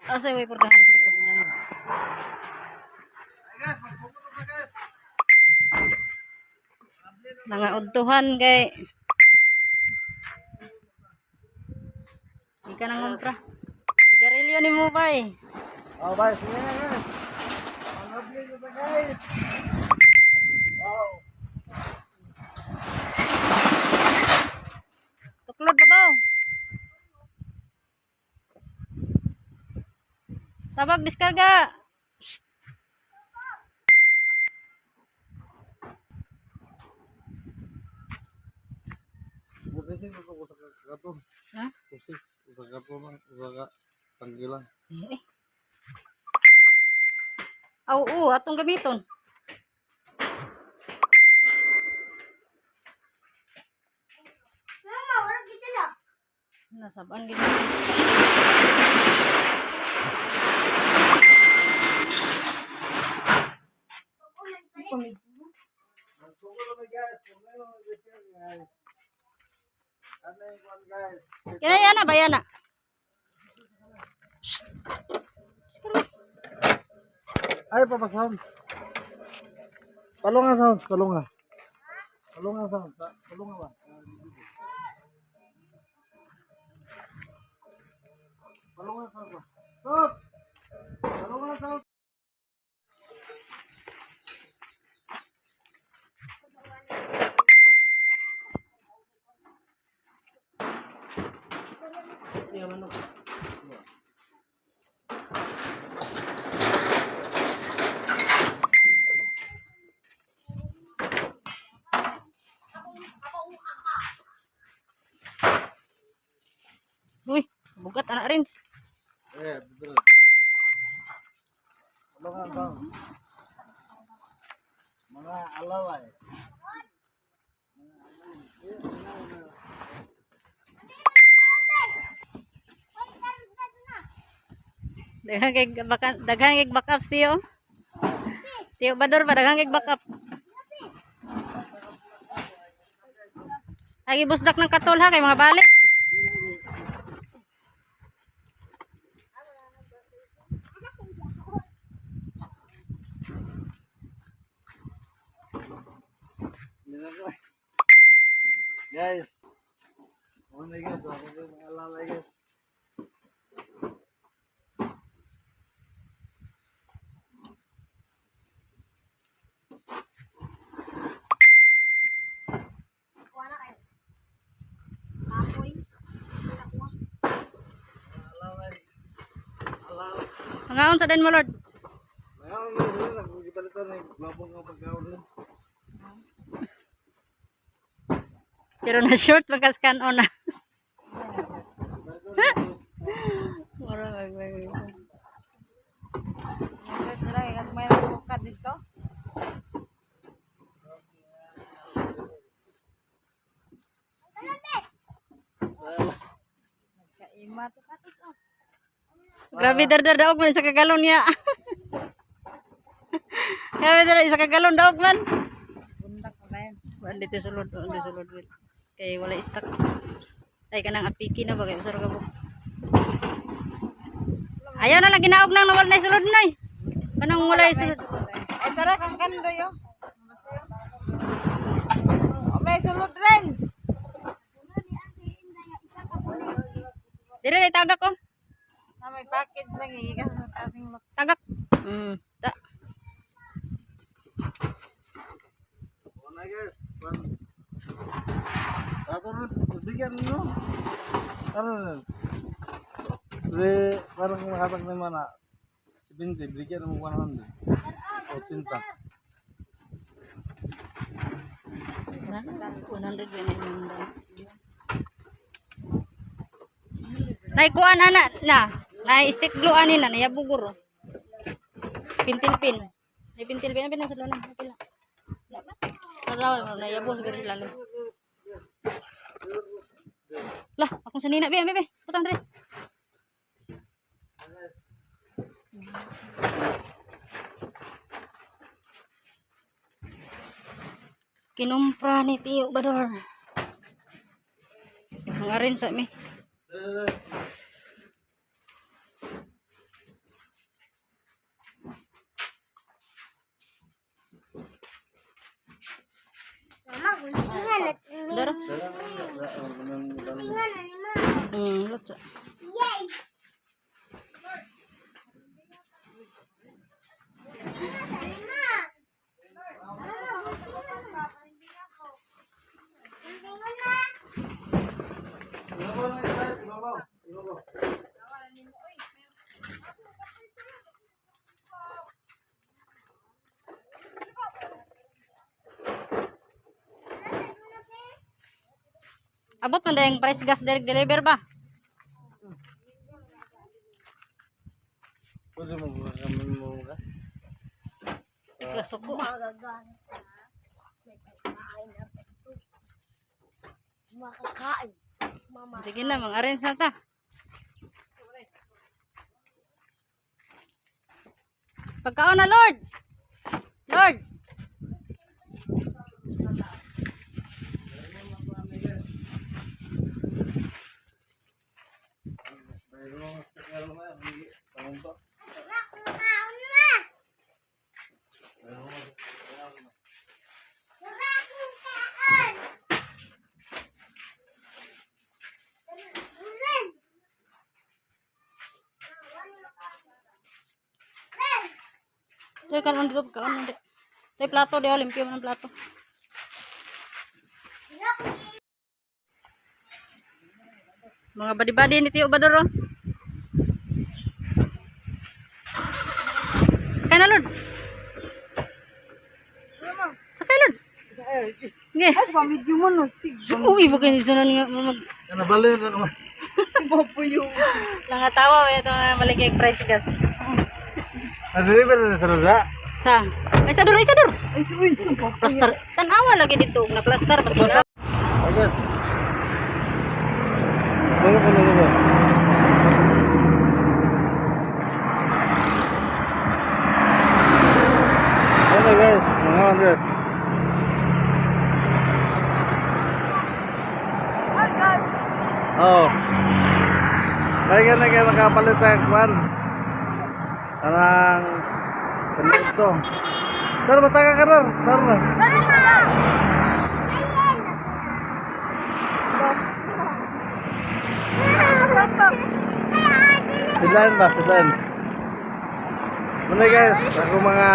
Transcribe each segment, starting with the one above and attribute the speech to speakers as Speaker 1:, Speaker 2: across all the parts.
Speaker 1: Asa way purgahan sa likod?
Speaker 2: Guys, magsugod na, guys.
Speaker 1: Nangaudtuhan kay di ka nang ngumpra. Sigarilyo ni mo bay.
Speaker 2: Oh, bye. Sige na, guys. Ang lovely nyo ba, guys? Wow.
Speaker 1: Tuklod babaw. Tabag diskarga. Shh.
Speaker 2: Buti ko ko sa katon.
Speaker 1: Ha?
Speaker 2: Kusi, sa katon lang, sa ka tanggilan.
Speaker 1: Eh. Aw, oo, atong gamiton.
Speaker 3: Mama, wala kita lang.
Speaker 1: Nasabaan gid.
Speaker 2: Magsugod na, guys. Problema na repair, guys. Ano yung kwan, guys?
Speaker 1: Kaya yana ba yana? Shh. Diskarga.
Speaker 2: Ay, Papa Sound. Palunga sound, palunga. Palunga sound, palunga ba? Palunga sound ba? Stop! Palunga sound.
Speaker 1: Uy, bugat anak rins.
Speaker 2: Eh, dito. Palunga sound. Mga alaway.
Speaker 1: Daghang kay baka daghang kay backups tiyo. Tiyo Bador ba daghang kay backup. Agi busdak ng katol ha kay mga balik.
Speaker 2: Guys. Oh my God, ako yung mga alalay, guys.
Speaker 3: Wala kayo. Kapoy.
Speaker 1: Mangaon sa den mo Lord.
Speaker 2: Ngayon, ngayon, nagpagpalitan na yung globong ng pagkaon rin.
Speaker 1: Pero na short magka-scan on na. Mura mag
Speaker 3: May buka dito. Kaimat.
Speaker 1: Grabe dardar daog man sa kagalon niya. Grabe dar isa kagalon daog man.
Speaker 3: Bundak na yan.
Speaker 1: Wala dito sulod, oh, dito sulod. Will. Kay wala stock. Ay kanang apiki na ba kay usar ka bo. Ayaw na lang ginaog nang nawala na sulod nay. Kanang wala sulod.
Speaker 3: Ay, tara, kang kando yo. Oh, may sulod, Renz.
Speaker 1: Dire na tagak oh.
Speaker 3: Na may package lang iigas na tasing look.
Speaker 1: Tagak. Ta.
Speaker 2: Oh my guys, one. Tato na, bigyan nyo. Ano na? Di, parang kumahatag naman na 70, bigyan mo 100. 80.
Speaker 1: Na, 100 ba na yung daan. Nay kuan ana na. Nay stick glue ani na nayabugor. Oh. Pintil pin. Nay pintil pin pin sa lana. Pila. Wala nayabog siguro sila lalo. Lah, akong sanina be, be, be. Putang dre. Kinumpra ni Tio Bador. Ang arin sa mi. Dara. Lotsa.
Speaker 2: Ibabaw na slide, ibabaw. Ibabaw.
Speaker 1: Abot man dayang price gas direct deliver ba?
Speaker 2: Pwede mo kami mo ka?
Speaker 1: Ikasuko.
Speaker 4: Makakain. Mama.
Speaker 1: Sige na, mang-arrange na ta. Pagkaon na, Lord! Lord! Tay, kanon dito, pagkaon na. Tay, plato, di, oh, limpyo mo ng plato. Mga badi-badi ni Tio Bador, oh. Sakay na, Lord. Sakay, Lord. Nge.
Speaker 3: Ay, pamidyo mo no. Sige.
Speaker 1: Uy, baka ni sanan nga mag
Speaker 2: Ano bali na naman.
Speaker 3: Papuyo.
Speaker 1: Nangatawa ito na maligay price gas.
Speaker 2: Na-deliver na sa Rosa.
Speaker 1: Sa ay sa duro, ay sa duro.
Speaker 3: Ay, suwin, sumpa.
Speaker 1: Plaster. Tanawa lagi dito na plaster basta.
Speaker 2: Ay guys. Ano ko na ba? Ano guys, mga 100. Oo. Kaya na kayo makapalit tayo kwan. Anang ito. Tara, mataga ka ron. Tara na. Sidlan ba? Sidlan. Muna guys, ako mga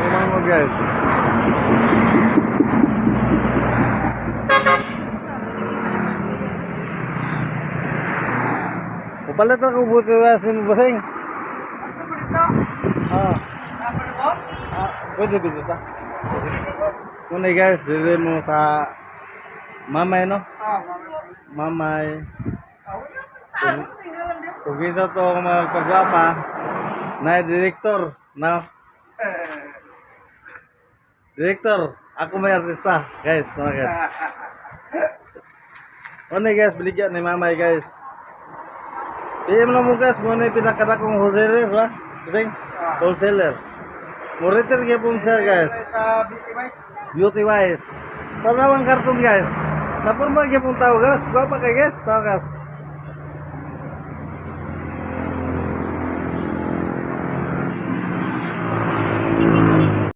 Speaker 2: mga guys. Upalit ako buti na si Mabasing. Ah. Ah, pwede ba dito? Muna guys, dito mo sa Mamay no? Mamay. Kung kita to magpagwapa, na director, na. Director, ako may artista, guys, mga guys. Ano guys, baligya ni Mamay guys. PM lang mo guys, muna yung pinakadakong wholesaler ba? Kasing? Wholesaler. Muritir kayo po sir guys. Beauty wise. Tanawang karton guys. Napurma gyud pong tao guys. Gwapa kay guys, tao guys.